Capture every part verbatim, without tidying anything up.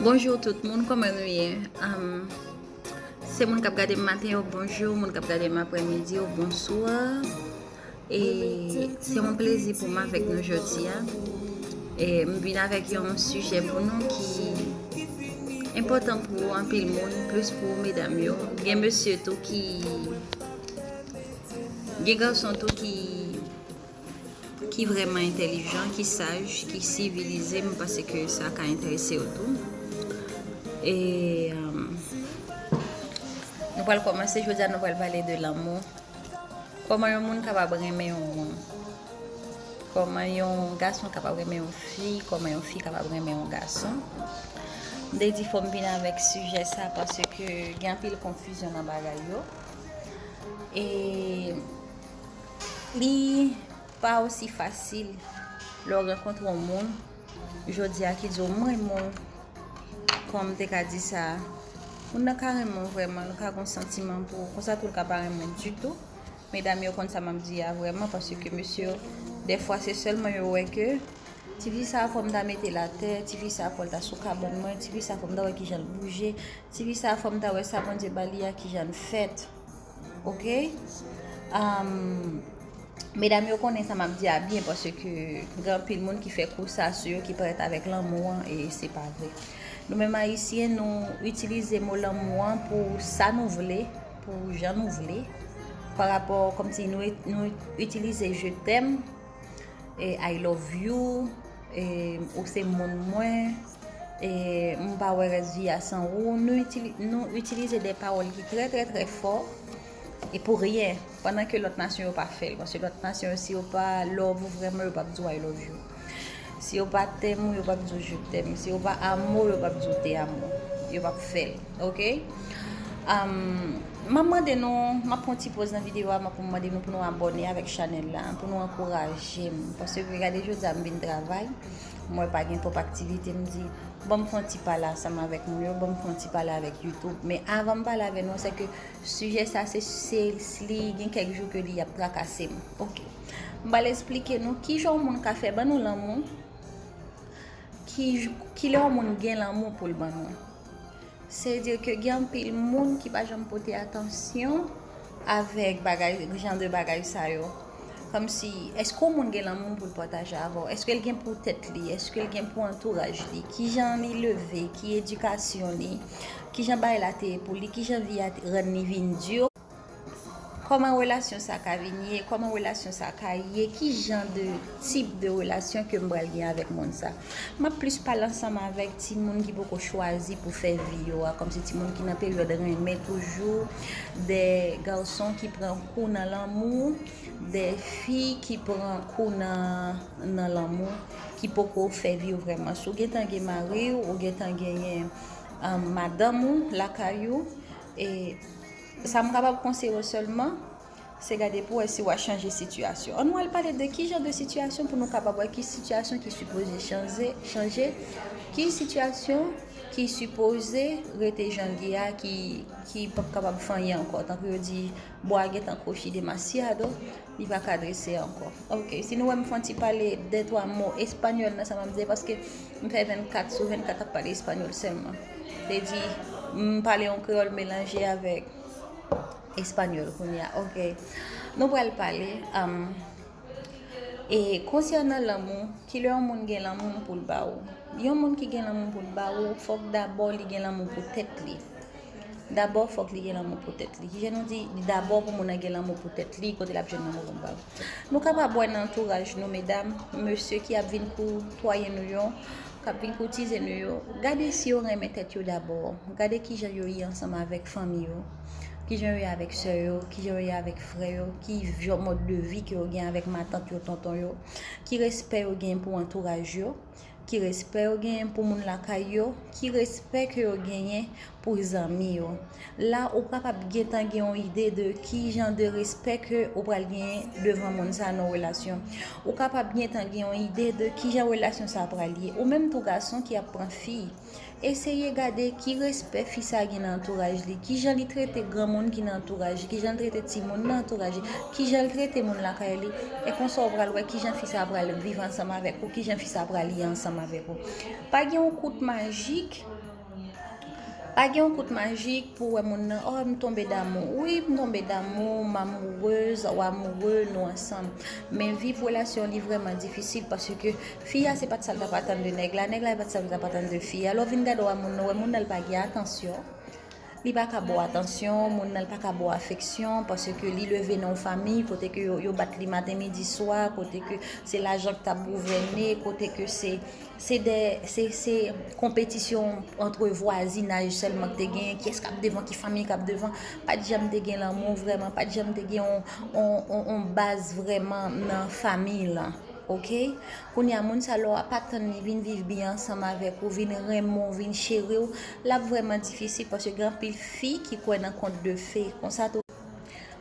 Bonjou tout moun, kòman nou ye? Um, se moun k ap gade m maten yo, bonjou, moun k ap gade m aprèmidi yo, bonswa. E se yon plezi pou m avèk nou jodi a. E m vin avèk yon sijè pou nou ki enpòtan pou anpil moun, plis pou medam yo. Gen mesye tou ki, gen gason tou ki, ki vrèman entèlijan, ki saj, ki sivilize. M panse ke sa ka enterese yo tou. E, um, nou pral kòmanse jodi a, nou pral pale de lanmou. Kòman yon moun kapab renmen yon moun? Kòman yon gason kapab renmen yon fi? Kòman yon fi kapab renmen yon gason? M te di fò m vin avèk sijè sa paske gen anpil konfizyon nan bagay yo. E li pa osi fasil lè w rankontre yon moun jodi a ki di w, "M renmen w." Kòman m te ka di sa? Moun nan ka renmen w vrèman, l ka gen yon santiman pou ou. Konsa tou, l ka pa renmen w ditou. Medam yo konn sa m ap di a vrèman, paske mesye yo, dèfwa, se sèlman yo wè ke tifi sa a fò m ta mete l atè, tifi sa a fò l ta sou kabann mwen, tifi sa a fò m ta wè kijan l bouje, tifi sa a fò m ta wè sa Bondye ba li a kijan l fèt. Oke? Um, medam yo konnen sa m ap di a byen, paske gen anpil moun ki fè kou sa sou yo, ki parèt avèk lanmou an, e se pa vre. Nou menm Ayisyen, nou itilize mo lanmou an pou sa nou vle, pou jan nou vle, pa rapò, kòmsi nou, nou itilize je t'aime, e I love you, e ou se moun mwen, e m pa wè rès vi a san ou. Nou itili-, nou itilize de pawòl ki trè, trè, trè fò, e pou ryen, pandan ke lòt nasyon yo pa fè l. Paske lòt nasyon yo, si yo pa love ou vrèman, yo p ap di w "I love you". Si yo pa tèm ou, yo p ap di w "je t'aime". Si yo pa amo, yo p ap di w "te amo". Yo p ap fè l, oke? Um, m ap mande nou, m ap pran ti poz nan videyo a, m ap mande nou pou nou abòne avèk chanèl la, pou nou ankouraje m. Paske gade jodi a m vin travay, m wè pa gen twòp aktivite, m di, "Ban m fè yon ti pale ansanm avèk moun yo, ban m fè yon ti pale avèk YouTube." Men avan m pale avè nou, se ke sijè sa, se, se, li gen kèk jou ke li ap trakase m. Oke. M pral esplike nou kijan yon moun ka fè ban nou lanmou, ki, kilè yon moun gen lanmou pou l ban nou. Se di ke gen anpil moun ki pa janm pote atansyon avèk bagay, jan de bagay sa yo. Kòmsi, èske yon moun gen lanmou pou l pataje avè w? Èske l gen pou tèt li? Èske l gen pou antouraj li? Kijan li leve? Ki edikasyon li? Kijan bagay la te ye pou li? Kijan vi a te rann li vin di? Kòman relasyon sa ka vin ye? Kòman relasyon sa ka ye? Ki jan de tip de relasyon ke m pral gen avèk moun sa? M ap plis pale ansanm avèk timoun ki poko chwazi pou fè vi yo a, kòmsi timoun ki nan peryòd renmen toujou, de gason ki pran kou nan lanmou, de fi ki pran kou nan, nan lanmou, ki poko fè vi yo vrèman. Si w gentan gen mari w, ou gentan genyen, um, madanm ou lakay ou, e sa m kapab konseye w sèlman, se gade pou wè si w a chanje sitiyasyon. Ann nou al pale de ki jan de sitiyasyon pou nou kapab wè ki sitiyasyon ki sipoze chanje, chanje, ki sitiyasyon ki sipoze rete jan l ye a, ki, ki p ap kapab fanyen ankò. Tankou yo di, bwa gentan kwochi demasiado, li pa ka drese ankò. Oke, si nou wè m fè yon ti pale de twa mo espanyòl nan sa m ap di, paske m fè vennkat sou vennkat ap pale espanyòl sèlman. Se di, m pale yon kreyòl melanje avèk espanyòl kounye a. Oke. Nou pral pale, um, e konsènan lanmou, kilè yon moun gen lanmou pou l ba ou? Yon moun ki gen lanmou pou l ba ou, fòk dabò li gen lanmou pou tèt li. Dabò, fòk li gen lanmou pou tèt li. Kijan nou di, dabò pou moun nan gen lanmou pou tèt li, kote l ap jwenn lanmou pou l ba ou? Nou kapab wè nan antouraj nou, medam, mesye ki ap vin koutwaye nou yo, k ap vin koutize nou yo, gade si yo renmen tèt yo dabò. Gade kijan yo ye ansanm avèk fanmi yo, kijan yo ye avèk sè yo, kijan yo ye avèk frè yo, ki jan mòd de vi ke yo gen avèk matant yo, tonton yo, ki respè yo gen pou antouraj yo, ki respè yo gen pou moun lakay yo, ki respè ke yo genyen pou zanmi yo. La, ou kapab gentan gen yon ide de ki jan de respè ke ou pral genyen devan moun sa nan relasyon. Ou kapab gentan gen yon ide de ki jan relasyon sa pral ye. Ou menm tou gason ki ap pran fi, Eseye gade ki respè fi sa gen nan antouraj li, kijan li trete granmoun ki nan antouraj li, kijan li trete timoun nan antouraj li, kijan li trete moun lakay li. E konsa w pral wè kijan fi sa pral viv ansanm avèk ou, kijan fi sa pral ye ansanm avèk ou. Pa gen yon kout majik. Pa gen yon kout majik pou wè moun nan, oh, m tonbe damou. Wi, m tonbe damou, m amourez, w amoureux, nou ansanm. Men viv relasyon li vrèman difisil paske fi a se pa t sa l t ap atann de nèg la, nèg la se pa t sa l t ap atann de fi a. Lè w vin gade w a moun nan, w wè moun nan l pa gen atansyon. Li pa ka ba w atansyon, moun nan l pa ka ba w afeksyon paske li leve nan yon fanmi kote ke yo, yo bat li maten, midi, swa, kote ke se lajan ki t ap gouvène, kote ke se se de se se konpetisyon antre vwazinaj sèlman ki te genyen, kiyès k ap devan, ki fanmi k ap devan. Pa t janm te gen lanmou vrèman, pa t janm te gen on, on, on, on baz vrèman nan fanmiy lan. Oke? Kounye a, moun sa lè w ap atann li vin viv byen ansanm avèk ou, vin renmen w, vin cheri w, l ap vrèman difisil paske gen anpil fi ki kwè nan kont de fe. Konsa tou.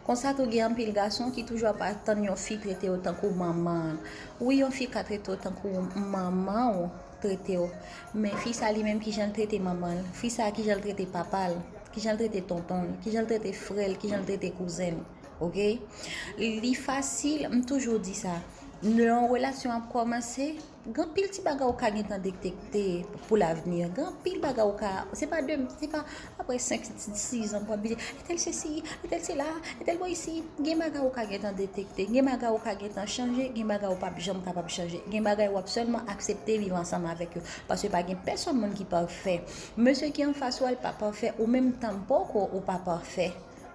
Konsa tou gen anpil gason ki toujou ap atann yon fi trete yo tankou manman l. Wi, yon fi ka trete w tankou manman w trete w. Men fi sa li menm kijan l trete manman l? Fi sa kijan l trete papa l? Kijan l trete tonton l? Kijan l trete frè l? Kijan l trete kouzen l? Oke? Li fasil, m toujou di sa. Lè yon relasyon ap kòmanse, gen anpil ti bagay ou ka gentan detekte pou lavni. Gen anpil bagay ou ka, se pa de, se pa apre senk, sis an pou ap vini, entèl sesi, entèl sela, entèl bò isi. Gen bagay ou ka gentan detekte, gen bagay ou ka gentan chanje, gen bagay ou p ap janm kapab chanje. Gen bagay w ap sèlman aksepte viv ansanm avèk yo. Paske pa gen pèsonn moun ki pafè. Mesye ki anfas ou a, l pa pafè, ou menm tanpoko ou pa pafè.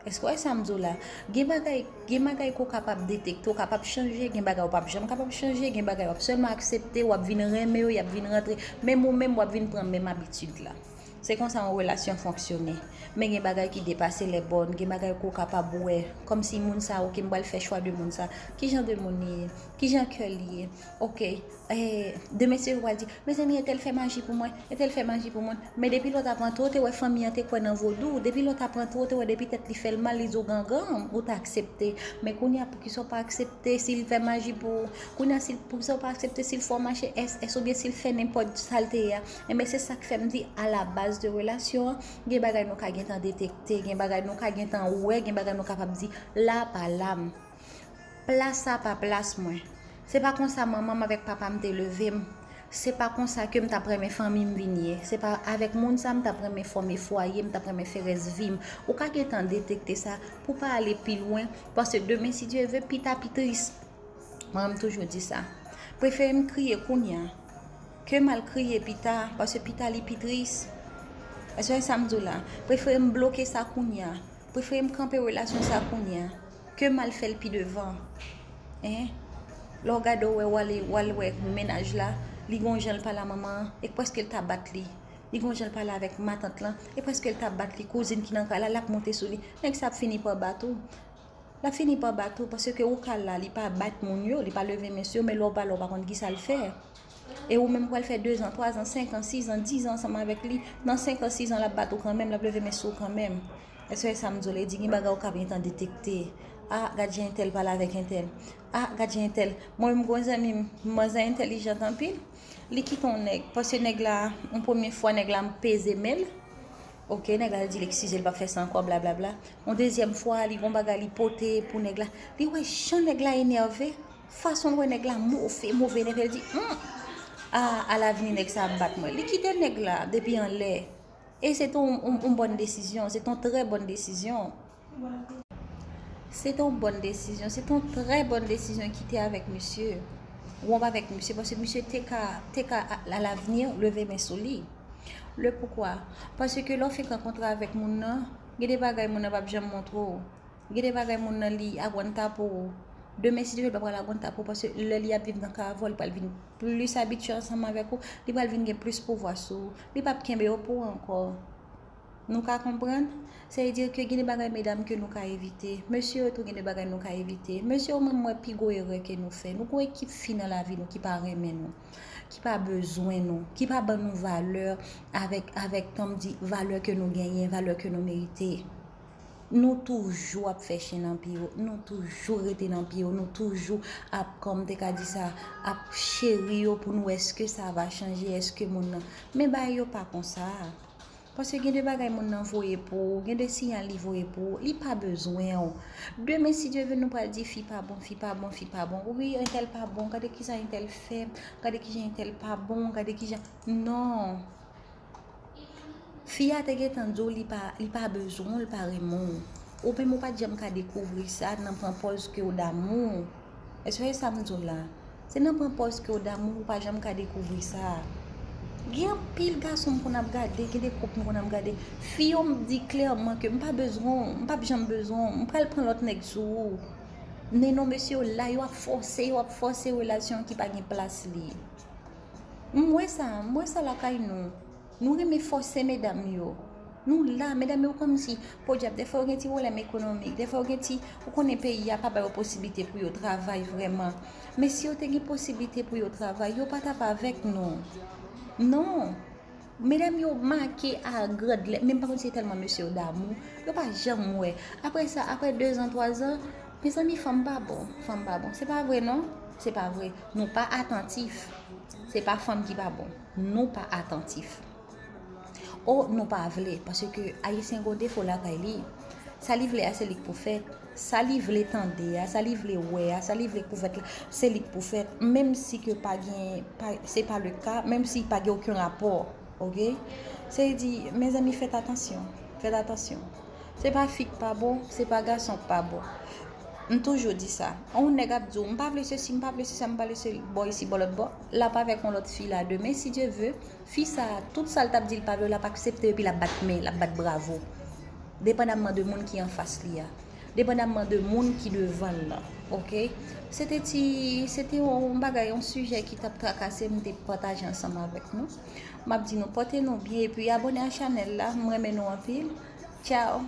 Èske w wè sa m di w la? Gen bagay, gen bagay ke w kapab detekte, w kapab chanje, gen bagay w p ap janm kapab chanje, gen bagay w ap sèlman aksepte, w ap vin renmen yo, y ap vin rantre, menm ou menm w ap vin pran menm abitid la. Se konsa yon relasyon fonksyone. Men gen bagay ki depase lè bòn, gen bagay ke w kapab wè, kòmsi moun sa, oke, m pral fè chwa de moun sa. Ki jan de moun li ye? Ki jan kè li ye? Oke, eh, demen se yo pral di, mezanmi, entèl fè maji pou mwen, entèl fè maji pou mwen. Men depi lè w t ap rantre, w te wè fanmi an te kwè nan vodou. Depi lè w t ap rantre, w te wè depi tèt li fè l mal, li di w gangan, ou t aksepte. Men kounye a, poukisa w pa aksepte si l fè maji pou ou? Kounye a, si l, poukisa w pa aksepte si l fè w mache S S oubyen si l fè nenpòt sa l te ye a? Enben, se sa k fè m di, alabaz de relasyon an, gen bagay nou ka gentan detekte, gen bagay nou ka gentan wè, gen bagay nou kapab di, la pa la m. Plas sa pa plas mwen. Se pa konsa manman m avèk papa m te leve m. Se pa konsa ke m t ap renmen fanmi m vin ye. Se pa avèk moun sa m t ap renmen fòme fwaye, m t ap renmen fè rès vi m. Ou ka gentan detekte sa pou pa ale pi lwen, paske demen, si Dye ve, pita pi tris. Mwen, m toujou di sa. Prefere m kriye kounye a ke m al kriye pita, paske pita li pi tris. Èske w wè sa m di w la? Prefere m bloke sa kounye a. Prefere m kanpe relasyon sa kounye a ke m al fè l pi devan. Hein? Lè w gade w wè, w ale, w al wè mennaj la, li gon jan l pale a manman an, e prèske l ta bat li. Li gon jan l pale avèk matant lan, e prèske l ta bat li, kouzin ki nan kay la, l ap monte sou li. Nèg sa ap fini pa bat ou. L ap fini pa bat ou, paske ou ka la, li pa bat moun yo, li pa leve men sou yo, men lè w pa la, w pa konn kisa l fè. E ou menm pral fè dezan, twazan, senkan, sizan, dizan ansanm avèk li. Nan senkan, sizan, l ap bat ou kanmenm, l ap leve men sou ou kanmenm. Èske w wè sa m di w la? Li di gen bagay ou ka gentan detekte. Ah, gad jan entèl pale avèk entèl. Ah, gad jan entèl. Mwen menm, gon zanmi m, manzè entèlijant anpil. Li kite yon nèg, paske nèg la, yon premye fwa, nèg la peze men l. Oke, nèg la di l eskize, l p ap fè sa ankò, blablabla. Yon dezyèm fwa, li gon bagay li pote pou nèg la. Li wè jan nèg la enève, fason l wè nèg la move, move enève, li di, hmm, a, alavni nèg sa ap bat mwen. Li kite nèg la depi anlè. E se te yon, yon, yon bòn desizyon, se te yon trè bòn desizyon. Se te yon bòn desizyon, se te yon trè bòn desizyon kite avèk misye. Wonp avèk misye, paske misye te ka, te ka a, alavni leve men sou li. Le poukwa? Paske lè w fenk rankontre avèk moun nan, gen de bagay moun nan p ap janm montre w. Gen de bagay moun nan li agwanta pou ou. Demen, si Dye vle, l pa pral agwanta pou ou, paske lè li ap viv nan kay avè w, li pral vin plis abitye ansanm avèk ou, li pral vin gen plis pouvwa sou ou. Li p ap kenbe yo pou ou ankò. Nou ka konprann? Sa vle di ke gen de bagay, medam, ke nou ka evite. Mesye yo tou, gen de bagay nou ka evite. Mesye yo, mwen, m wè pi gwo erè ke nou fè. Nou gon ekip fi nan lavi nou ki pa renmen nou, ki pa bezwen nou, ki pa ban nou valè avèk, avèk, tanm di, valè ke nou genyen, valè ke nou merite. Nou toujou ap fè chen nan pye yo, nou toujou rete nan pye yo, nou toujou ap, kòm te ka di sa, ap cheri yo pou nou, èske sa va chanje, èske moun nan. Men bagay yo pa konsa. Paske gen de bagay moun nan voye pou ou, gen de siyal li voye pou ou, li pa bezwen w. Demen, si Dye vle, nou pral di fi pa bon, fi pa bon, fi pa bon. Wi, entèl pa bon, gade kisa entèl fè, gade kijan entèl pa bon, gade kijan. Non. Fi a te gentan di w li pa, li pa bezwen w, li pa renmen w. Ou menm ou pa t janm ka dekouvri sa nan pran pòz ke w damou. Èske w wè sa m di w la? Se nan pran pòz ke w damou, ou pa janm ka dekouvri sa. Gen anpil gason m konn ap gade, gen de koup m konn ap gade. Fi yo m di klèman ke m pa bezwen w, m p ap janm bezwen w, m pral pran lòt nèg sou ou. Men non, mesye yo la, yo ap fòse, yo ap fòse relasyon ki pa gen plas li. M wè sa, m wè sa lakay nou. Nou renmen fòse medam yo. Nou la, medam yo kòmsi, podyab, dèfwa yo gen ti pwoblèm ekonomik, dèfwa yo gen ti, ou konnen peyi a pa ba yo posiblite pou yo travay vrèman. Men si yo te gen posiblite pou yo travay, yo pa t ap avèk nou. Non. Medam yo make a grand lèt, men m pa konn si se tèlman mesye yo damou, yo pa janm wè. Apre sa, apre de zan, twa zan, mezanmi, fanm pa bon, fanm pa bon. Se pa vre, non. Se pa vre. Nou pa atantif. Se pa fanm ki pa bon. Nou pa atantif. O, nou pa vle, paske Ayisyen gon defo lakay li. Sa li vle a, se li k pou fèt. Sa li vle tande a, sa li vle wè a, sa li vle pou fèt la, se li k pou fèt. Menm si ke pa gen, pa, se pa le ka, menm si pa gen okenn rapò, oke? Se di, mezanmi, fèt atansyon, fèt atansyon. Se pa fi k pa bon, se pa gason k pa bon. M toujou di sa. On nèg ap di w, m pa vle sesi, m pa vle sesa, m pa vle se bò isi, bò lòt bò. L ap avèk on lòt fi la demen, si Dye vle. Fi sa a, tout sa l t ap di l pa vle, l ap aksepte epi l ap bat men, l ap bat bravo. Depandamman de moun ki anfas li a. Depandamman de moun ki devan l lan. Oke? Se te ti, se te yon bagay, yon sijè ki t ap trakase m, m te pataje ansanm avèk nou. M ap di nou, pòte nou byen epi abòne a chanèl la. M renmen nou anpil. Tchao!